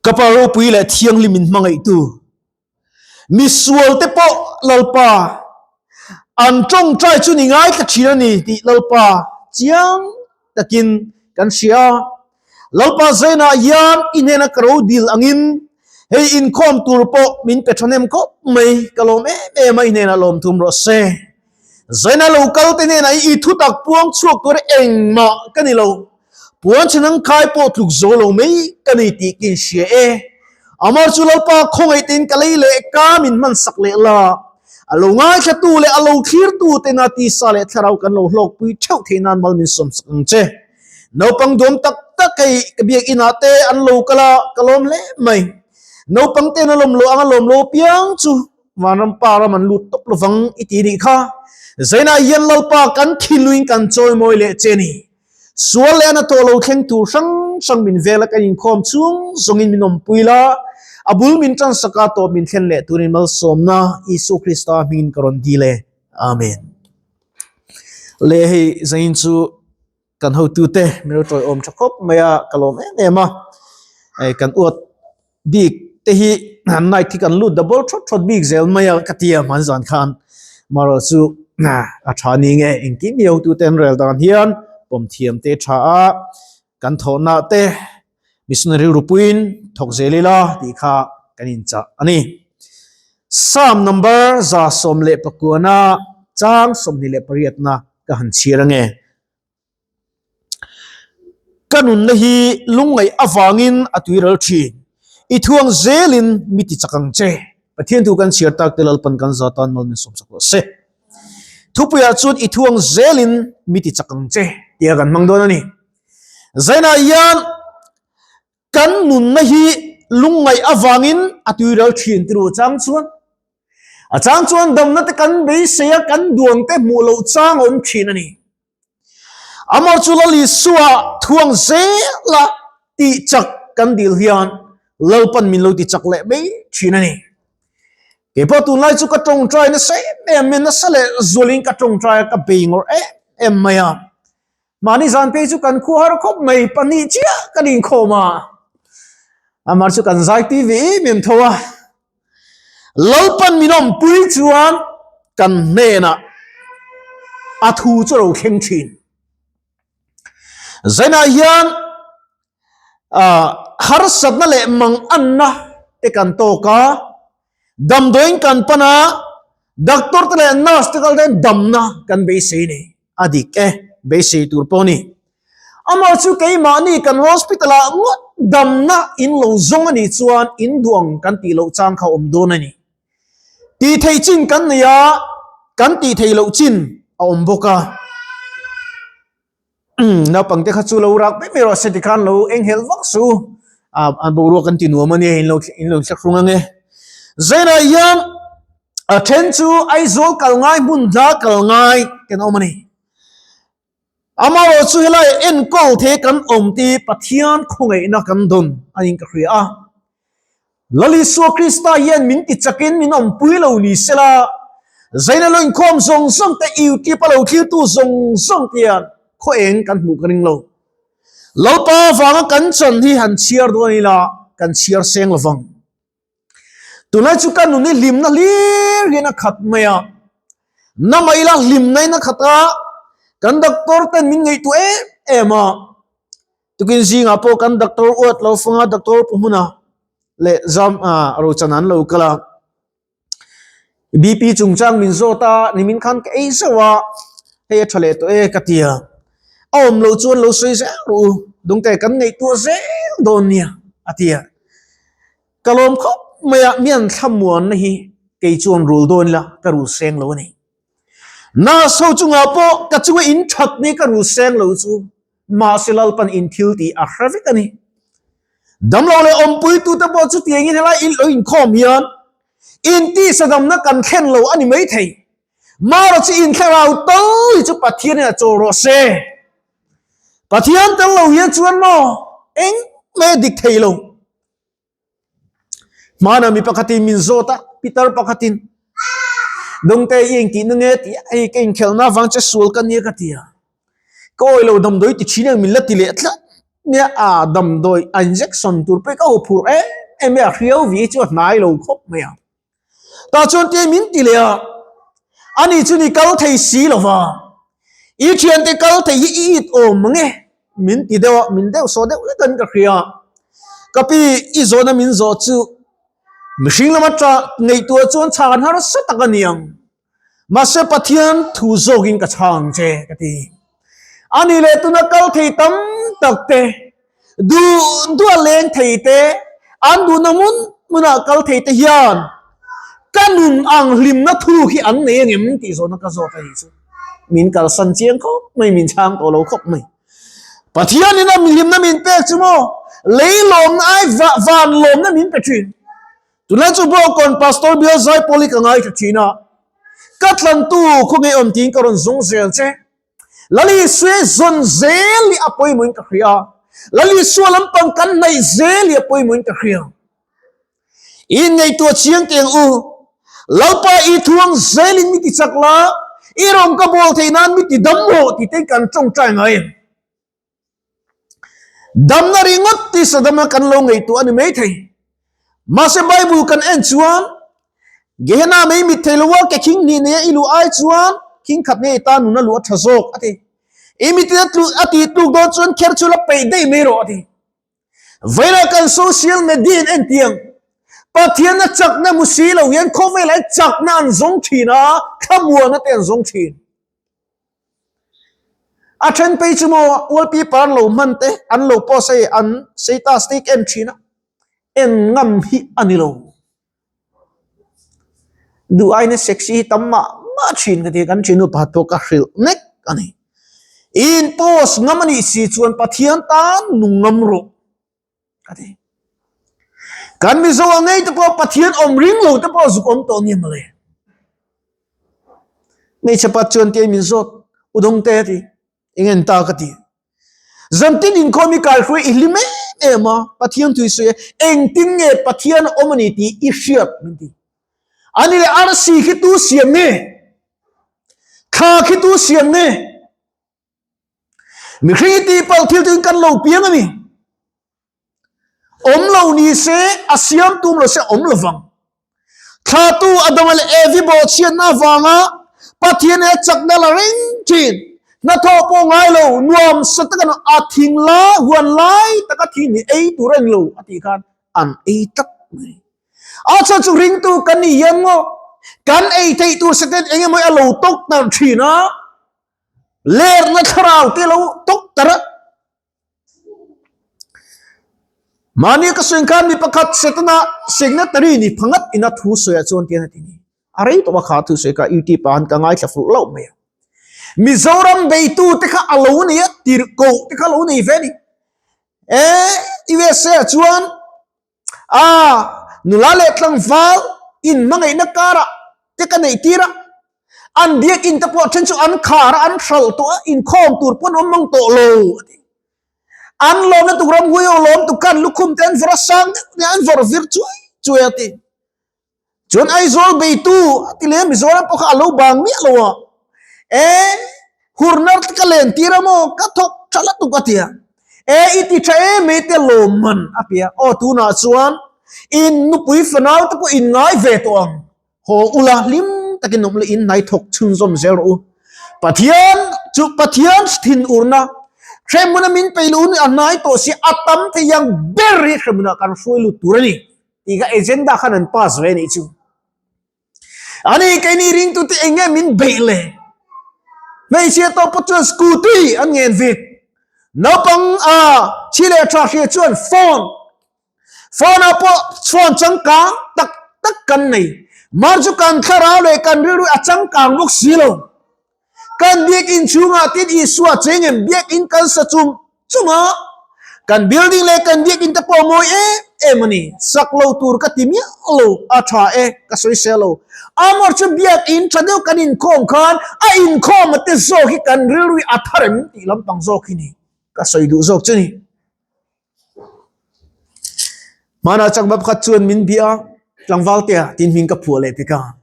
Ka Pa ropui leh thianghlim min hmangaihtu, misual te pawh Lalpa an tawngtai chu ni ngaithla thin a ni tih Lalpa chiang takin kan hria. Lalpa zainah hian i hnena ka ro dil angin hei inkhawm tur pawh min pe thahnem khawp mai, ka lawm em em a i hnenah lawmthum rawh se. Zaina lo kal te hnenah i thutak puang chhuak tur engmah ka ni lo. Puan chhan ang khai pawh tluk zo lo mai ka ni tih ka inhria e. Amar chu Lalpa khawngaih tein ka lei leh ka min hman sak leh la. A lo ngaithlatu leh a lo thlirtu tena tisa leh thlarau kan lo hlawkpui theuh theih nan mal min sawm sak ang che. Naupang duam tak tak hei ka biak inah te an lo kal a, ka lawm hle mai. Naupang ten a lawm lo ang a lawm lo apiang chu Vanram pa ram an lut tawp lovang i ti nih kha. Zainah hian Lalpa kan thinluin kan chawimawi leh che ni. Sual leh a tawh lo thleng tur hrang hrang min vela kan inkhawm chung zawngin min awmpui la, a bul min tansak a tawp min thlen leh turin malsawmna Isu Krista hmingin ka rawn dil e. Amen. Le hei zain chu kan hotute min lo tawiawm tha khawp mai a, ka lawm em em a. Hei kan uat bik te hi an night hi kan lut double thawt thawt bik zel mai a ka ti a hman zan khan marawh chu a tha ni nge engkim hi hotute an rel dan hian pawm thiam te tha a kan thawhna te missionary rupuiin thawk zel ila tih kha kan inchah a ni. Psalm number 119 chang 28 na ka han chhiar ange. Ka nunna hi lungngaih avangin a tuiral thin. I thuang zelin mi ti chak ang che. Pathian thu kan chhiar tak te Lalpan kan za tan mal min sawmsak rawh se. Thupuiah chuan i thuang zelin mi ti chak ang che tia kan hmang dawn a ni. Zainah hian kan nunna hi lungngaih avangin a tuiral thin ti ru chang chuan a chang chuan damna te kan beisei a kan duang te hmuh loh chang a awm thin a ni. Amah chu Lal Isua thuang zela tih chak kan dil hian Lalpan min lo ti chak leh mai thin a ni. Kei pawh tunlai chu ka tawngtai nasa em em mai, nasa leh zualin ka tawngtai a, ka bei ngawrh em em mai a. Mahni zan phei chu kan khuh har khawp mai, pahnih chiah kan inkhawm a. Amah chu kan zai tui ve em em tho a. Lalpan min awmpui chuan kan hnenah a thu chu a lo thleng thin. Zainah hian harsatna leh manganna te kan tawk a, damdawiin kan pan a, doctor te leh nurse te kal ten damna kan beisei nei. A dik e, beisei tur pawh a ni. Amah chu keimahni kan hospital ah ngawt damna in lo zawng a nih chuan in duang kan tih loh chang kha awm dawn a ni. Tih theih chin kan nei a, kan tih theih loh chin a awm bawk a. Naupang te kha chu lo rak mai mai rawh se tikhan lo enghelh vak suh u. A boruak kan ti nuam a nia in lo in lo thlahrung ange. Zainah hian a then chu Aizawl kal ngai hmun hla kal ngai ten a awm a ni. Amaherawh chu helai enkawl thei kan awm te Pathian khawngaihna kan dawn a niin ka hria a. Lal Isua Krista hian min ti chakin min awmpui lo ni sela, Zaina lo inkhawm zawng zawng te, YouTube a lo thlirtu zawng zawng te hian khaw eng kan hmuh ka ring lo. Lalpa avanga kan chan hi han chhiar dawn ila kan chhiar seng lovang. Tunlai chu ka nun hi hlimna hlir hian a khat mai a, na mai ila hlimna in a khat a, kan doctor ten min ngaihtuah em em a, tukin zingah pawh kan doctor uat lo fanga doctor pu hmuna leh zam ah rochan an lo kal a, BP chungchang min zawt a, nimin khan ka ei zauh a, hei a tha leh tawh e ka ti a, a awm loh chuan lo sawi zel rawh u, dawngte kan ngaihtuah zel dawn nia a ti a. Ka lawm khawp mai a, mi an thlamuanna hi kei chuan rul dawn ila ka rul seng lo a ni. Nurse ho chungah pawh ka chunga in that ni ka rul seng lo chu mahse Lalpan in thil tih a hre vek a ni. Damlo leh awmpuitute pawh chutiangin helai in lo inkhawm hian intisadamna kan thlen lo a ni maithei. Mara chu inthlarau tal hi chu Pathianin a chawl rawh se. Pathian tel lo hian chuan maw engmah a dik thei lo. Hmana mi pakhatin min zawt a, Peter pakhatin Dawngte i engtihna nge tih a, hei ka inkhelhna avang che sual ka nia ka ti a. Ka awilo damdawi ti thin ang min la ti leh tlat. mai a, a damdawi a injection tur pawh hi ka huphurh em em mai a, hriau vi hi chu a hnai lo khawp mai a. Tah chuan tia min ti leh a, ani chu ni kal thei si lo va, i thiante kal thei hi i it awm mang e, min ti deuh a, min deuh sawh deuh lek an ka hria. Ka pi i zawhna min zawh chu mihring lama ta ngaihtuah chuan chhan harsa tak a ni ang. Mahse Pathian thu zawkin ka chhang che ka ti. Ani leh tuna kal thei tam tak te, duh duh a leng thei te, an duhna hmun hmunah kal thei te hian ka nun ang hlimna thu hi an nei angem tih zawhna ka zawt a nih chu. Min kalsan chiang khawp mai, min chhang tawh lo khawp mai. Pathianin a hlimna min pek chu maw lei lawmna ai van lawmna min pe thin. Tunlai chu Bawkawn Pastor Bial Zaipawl hi ka ngaithla thin a, ka tlantu khawnge awm tiin ka rawn zawng zel che. Lal Isua zawn zel hi a pawimawhin ka hria. Lal Isua lampang kan hnaih zel hi a pawimawhin ka hria. I inngaihtuah chiang teh ang u. Lalpa i thuang zelin mi ti chak la, i rawn ka bawl theih nan mi ti dam rawh tih te kan tawngtai ngai em? Damna ringawt tisa dama kan lo ngaihtuah a ni mai thei. Mahse Bible kan en chuan Gehenna mei mit thei loa ke khing hnih neia i luh ai chuan khing khat nge i tan nuna luh a tha zawk a ti. I mitin a tlu a tih tluk dawn chuan kher chu la peih daih mai rawh a ti. Vawilah kan social media in entiang Pathianna chakna hmu si lo hian khawvelah hian chakna an zawng thin a, thlamuanna te an zawng thin. A then phei chu maw wallpaper an lo hman te an lo post hei an status te hi ka en thin a en ngam hi a ni lo duh aina sexy hi tam mah mah thin ka ti kan thin upa pawh ka hrilh nek a ni in post ngam a nih si chuan Pathian tan nung ngam rawh. Ka ti. Kan Mizo a ngei te pawh Pathian awm ring lo te pawh zuk awm tawh nia mawle. Hmeichhe pat chuan tia min zawt udawng te ti eng en ta ka ti. Zantin inkhawm i kai hruai i hlim em em a Pathian thu i sawi a engtin nge Pathian a awm a ni tih i hriat min ti. Ani leh arsi khi tu siam nge? Thla khi tu siam nge? Mihring i tihpalh thil chu kan lo piang a ni. Awm lo ni se, a siam tum lo se awm lo vang. Thlatu Adama leh Evi bawhchhiatna avanga Pathian he chakna la reng thin. Hnathawh pawh ngai lo, nuam sa taka a thing lai, huan lai taka thing hi ei tur a ni lo a tih khan an ei tlat mai. A chhan chu ringtu kan ni hian maw kan ei theih tur seten eng emaw a lo tawk tar thin a. Lerna thlarau te lo tawk tar a. Mahni ka sawi khan mi pakhat Setana signatory ni phangat ina thu sawi ah chuan tian a ti ni. A rei tawh a kha thu sawi kha YouTube ah han ka ngaithla fuh loh mai a. Mizoram beitu te kha a lo nei a, tirhkoh te kha a lo nei ve a ni. E USA ah chuan A, nula leh tlangval in hmangaihna karah te ka neih tir a, an biakinn te pawh then chu an khar a, an hralh tawh a, inkhawm tur pawn awm mang tawh lo a ti. An lawmna tuk ramhui ho lawm tuk khan lukhum te an vawrh a, sang deuh nia an vawrh vir chuai chuai a ti. Chuan Aizawl beitu a ti leh a, Mizoram pawh kha a lo bang miah lo a, e hurnar te ka len tir a maw ka thawk tha lutuk a ti a, e i ti tha em mai te lawmman a ti a, aw tunah chuan in nupui fanau te pawh in ngai ve tawh ang, haw ula hlim takin awm leh in hnai thawk chhunzawm zel rawh u. Pathian chu Pathian thinurna hremhmuna min peih loh hun a hnai tawh si a tam thei ang ber hi hremhmunah kan hruai lut tur a ni. Tih kha agenda khan an pass ve anih chu. Ani keini ringtute eng nge min beih le? Hmeichhia tawh pawh chuan scooty an ngen vek. Naupang a thi leh tha hria chuan phone. Phone ah pawh chhuan changkang tak tak kan nei. Mar chu kan thlarau leh kan rilru a changkang bawk si lo. Kan biakinn chhungah tin Isua cheng em biakinn kan sa chung chunga kan building leh kan biakinn te pawh mawi em em a ni. Sak lo tur ka ti miah lo, a tha e, ka sawisel lo. Amor chu biakinn tha deuh kan inkhawm khan a inkhawm a te zawk hi kan rilru hi a thar em tih lampang zawk hi ni ka sawi duh zawk chu ni. Hmanah chakma pakhat chuan min bia a, tlangval tea tin hming ka phuah leh pek a.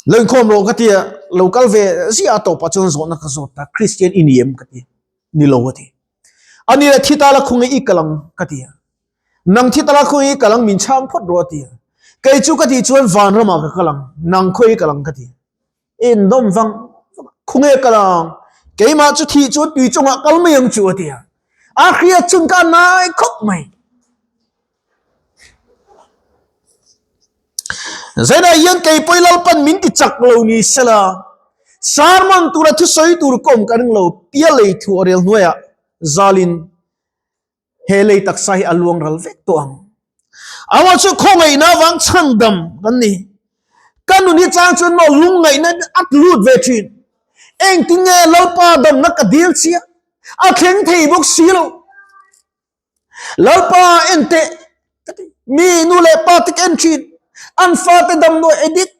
Lo inkhawm rawh ka ti a, lo kal ve ziah a tawpah chuan zawhna ka zawt ta, Kristian i ni em ka ti, ni lo a ti. Ani leh thi ta la khung i kal ang ka ti a. Nang thi ta la khung i kal ang min chhang phawt rawh a ti a. Kei chu ka tih chuan vanramah ka kal ang, nang khawi i kal ang ka ti a. In dawm vang vang a, khawnge kal ang, keimah chu thih chuan tui chungah kal mai ang chu a ti a. A hriat chun ka nai khawp mai. Zainah hian kei pawh i Lalpan min ti chak lo ni sela, sermon tura thusawi tur ka awm ka ring lo, pial lei thu a rel hnuaiah zalin he lei taksa hi a luang ral vek tawh ang. Amah chu khawngaihna avang chhandam kan ni. Ka nun hi chang chuan maw lungngaihna a lut ve thin. Engtin nge Lalpa damna ka dil chiah? A thleng thei bawk si lo. Lalpa enteh ka ti. Mi nu leh pa te ka en thin. An fate damdawi addict,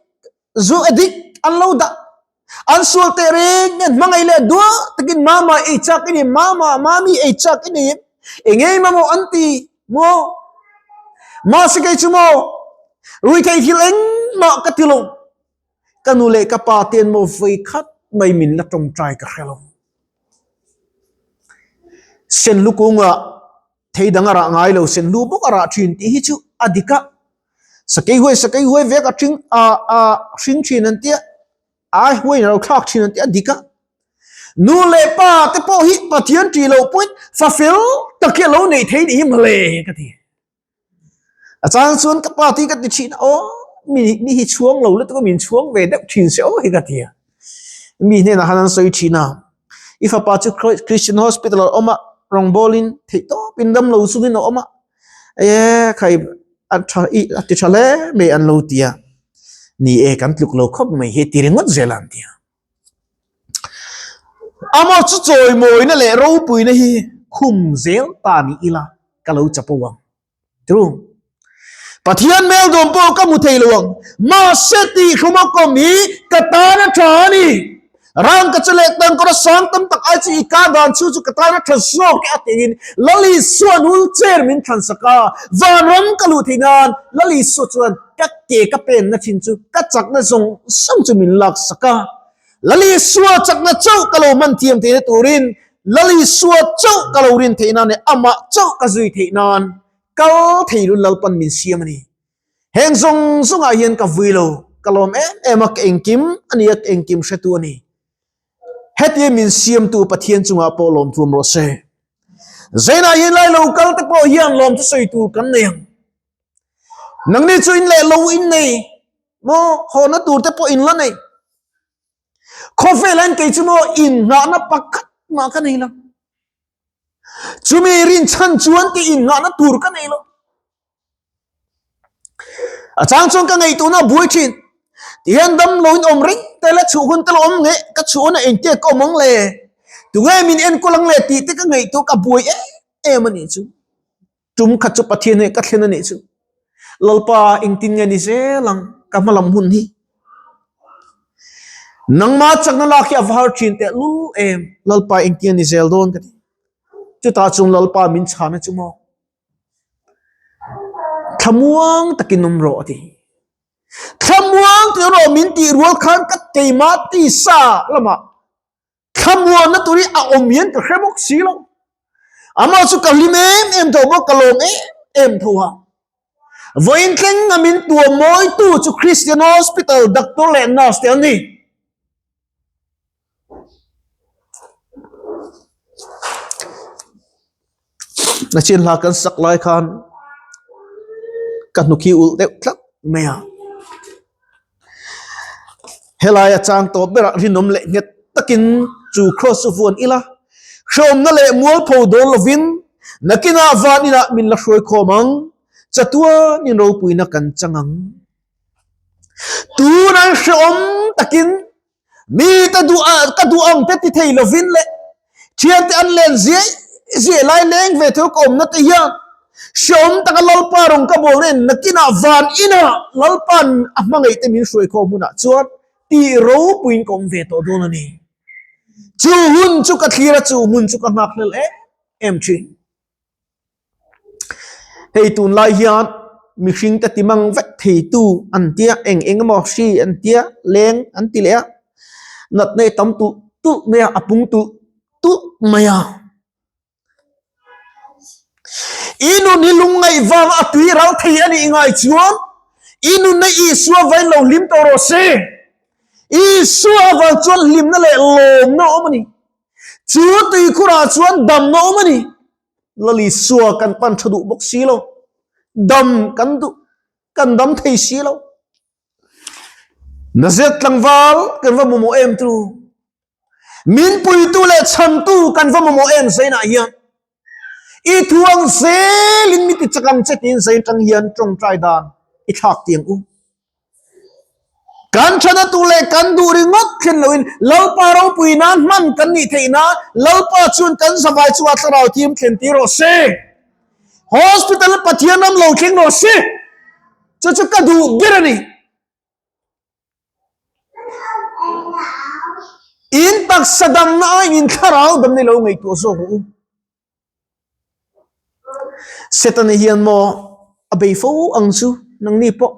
zu addict an lo dah. An sual teh reng nen hmangaih leh duah takin mama ei chak i ni, mama, mami ei chak i ni. Engei mamawh an ti maw? Mahse kei chu maw ruihtheih thil engmah ka ti lo. Ka nu leh ka pa ten maw vawi khat mai min la tawngtai ka hre lo. Senhlu kungah thei dang a rah ngai lo, senhlu bawk a rah thin tih hi chu a dik a. Sakei huai sakei huai vek a hring a a hring thin an tia, ai huaiin a lo thlak thin an tia a dik a. Nu leh pa te pawh hi Pathian tih loh pawhin fa fel tak hi a lo neih theih nih hi mawle ka ti. A chang chuan ka pa tih ka ti thin a, aw mi mi hi chhuang lo lutuk a min chhuang ve deuh thin se aw hi ka ti a. Mi hnenah khan an sawi thin a, i fapa chu Christian Hospital ah a awm a, rawngbawlin theih tawpin dam lo chungin a awm a, e khai a tha i a ti tha hle mai an lo ti a, ni e kan tluk lo khawp mai hi ti ringawt zel a an ti a. Amah chu chawimawina leh ropuina hi khum zel ta ni ila ka lo chapo ang. True. Pathian hmel dawm pawh ka hmu thei lo ang. Mahse tih hlum a kawm hi ka tan a tha a ni. Rangka chu leh tangkawr a sang tam tak ai chu i ka dan chu chu ka tan a tha zawk e a tiin Lal Isua'n wheelchair min thlansak a, vanram ka luh theih nan Lal Isua chuan Ka ke ka penna thin chu ka chakna zawng zawng chu min laksak a. Lal Isua chakna chauh ka lo hman thiam theihna turin, Lal Isua chauh ka lo rin theih nan leh amah chauh ka zui theih nan kal thei lun Lalpan min siam a ni. Heng zawng zawngah hian ka vui lo, ka lawm em em a, ka engkim a ni a, ka engkim hretu a ni. Hetia min siamtu Pathian chungah pawh lawmthuam rawh se. Zainah hian lai lo kal te pawh hian lawmthu sawi tur kan nei ang. Nangni chu in leh lo in nei maw hawhna tur te pawh in la nei. Khawvel hian kei chu maw in nghahna pakhat mah ka nei lo. Chumi rinchhan chuan ke in nghahna tur ka nei lo. A chang chuan ka ngaihtuahna a buai thin. Tihian dam lo in awm reng te la chhuh hun te la awm nge ka chhuh hun a engtia ka awm ang le. Tunge min enkawl ang le tih te ka ngaihtuah ka buai em em a nih chu. Tum khat chu Pathian hi ka thlen a nih chu. Lalpa engtin nge ni zel ang ka hma lam hun hi. Nangma chakna lak hi a va har thin teh lul em Lalpa engtin nge ni zel dawn ka ti. Chutah chuan Lalpa min chhana chu maw. Thlamuang takin awm rawh a ti. Thlamuang takin awm rawh min tih rual khan ka keimah tisa lamah Thlamuanna tur hi a awm hian ka hre bawk si lo. Amah chu ka hlim em em tho bawk, ka lawm em em tho a. Vawiin thleng a min tuam mawitu chu Christian Hospital doctor leh nurse te an ni. Nachin hla kan sak lai khan ka hnuk hi ulh deuh tlat mai a. Helai a chang tawp berah rinawm leh nghet takin chu cross chu vuan ila, hreawmna leh mualpho dawn lovin nakinah van inah min la hruai khawm ang, chatuanin ropuina kan chang ang. Tunah hreawm takin Mi te duh a ka duh ang te ti thei lovin leh thiante an len ziai ziai lai leng ve theu ka awmna te hian hreawm taka Lalpa rawn ka bawl nen nakinah van inah Lalpa'n a hmangaih te min hruai khawm hunah chuan tih ropuiin ka awm ve tawh dawn a ni. Chu hun chu ka thlir a, chu hmun chu ka nghakhlel em em thin. Hei tunlai hian mihring te ti mang vek theitu an tia eng eng emaw hri an tia leng an ti leh a natna hi tam tulh tulh mai a a pung tulh tulh mai a. I nun hi lungngaih vanga a tui ral thei a nih ngai chuan i nunna Isua vain lo hlim tawh rawh se. Isua avang chuan hlimna leh lawmna a awm a ni. Chu tuikhurah chuan damna a awm a ni. Lal Isua kan pan tha duh bawk si lo. Dam kan duh, kan dam thei si lo. Nazareth tlangval kan va mamawh em tu? Min puitu leh chhantu kan va mamawh em zainah hian i thuang zelin mi ti chak ang che tiin zain tang hian tawngtai dan i thlak tiang u. Kan thana tu leh kan duh ringawt thlen loin Lalpa ropui nan hman kan nih theih nan Lalpa chuan kan zavai chungah thlarau thiam thlen tir rawh se. Hospital Pathian ram lo thleng rawh se. Chu chu ka duh ber a ni. In taksa damna aiin in thlarau damna i lo ngaihtuah zawk rawh u. Setana hian maw a bei fo ang chu nangni pawh.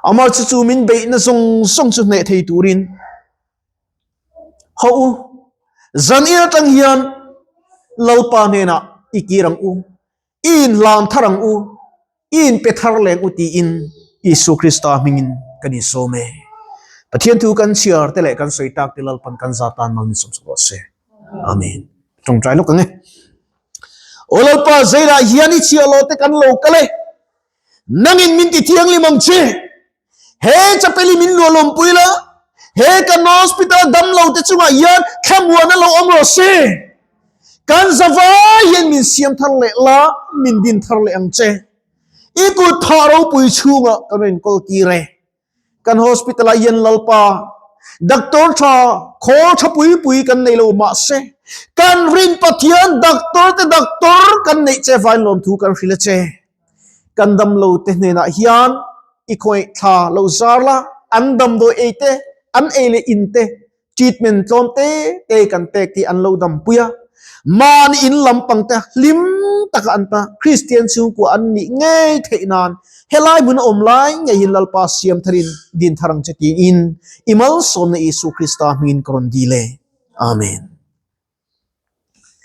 Amah chu chu min beihna zawng zawng chu hneh thei turin hawh u. Zan in atang hian Lalpa hnenah i kir ang u. I inhlan thar ang u, i inpe thar leng u tiin Isua Krista hmingin kan insawm e. Pathian thu kan chhiar te leh kan sawi tak te Lalpan kan za tan mal min sawmsak rawh se. Amen. Tawngtai lawk ang e. Aw Lalpa, zeilah hian i chhiah lo te kan lo kal e. Nangin min ti thianghlim ang che. He chapel hi min luahlawmpui la, he kan hospital damlo te chungah hian thlamuan a lo awm rawh se. Kan zavai hian min siam thar leh la, min din thar leh ang che. I kut thah ropui chhungah kan rawn inkawl tir e. Kan hospital ah hian Lalpa, doctor tha, khawl tha pui pui kan nei lo mahse, kan rin Pathian doctor te doctor kan neih che vain lawmthu kan hrilh a che. Kan damlo te hnenah hian i khawih thla lo zar la, an damdawi ei te, an ei leh in te, treatment tlawm te te kan pek tih an lo dampui a. Mahni in lampang te hlim taka an ta Kristian chhungkua an nih ngei theih nan helai hmun a awm lai ngeiin Lalpa siam tharin din thar ang che tiin i malsawmna Isua Krista hmingin ka rawn dil e. Amen.